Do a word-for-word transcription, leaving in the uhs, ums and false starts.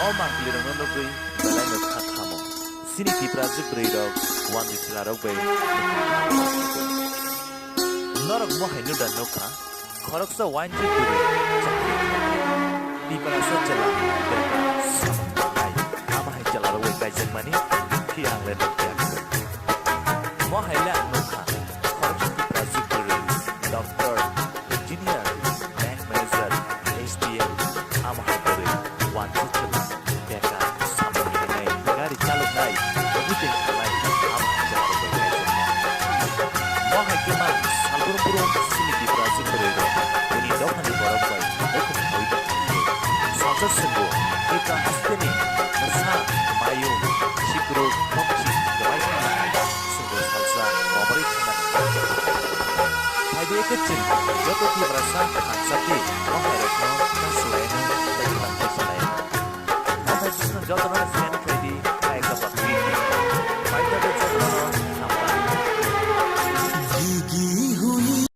O mangpilirokno nugwi belaino kha khamung. Chini Tiprajwk bwrwirok wanjwi chwlarok bai. Norok mohai nuda nukha, khoroksa wanjwi bwrwi chakri khlainai. Tiprasa chwla bebak samung tangnai. Ama hai chwlarok bai kaijakmani phiya ang le nukya. Mohai le ang nukha, khoroksa Tiprajwk bwrwi doctor, engineer, bank manager, S D M, amo hai kwrwi wanjwi chwla, bekar, samung tangnai, gari chaloknai, bwtwi khalai, amo hai chwlarok bai kaijaknai. Mo hai khe mang salbrum brum chini Tiprajwk bwrwirok bini dophani borok bai mukhung saui tongkha khe salsa swngo, Tipra hasteni bwsa, mayung, sikruk, mokchi, kwbai kha hai swngo salsa koborwi thangna nangkha. Phai de khe chwng joto Tiprasa thansa khe bo hairokno ta swlaino tei khwlangtwi swlaino. Bo hai chwngno jotono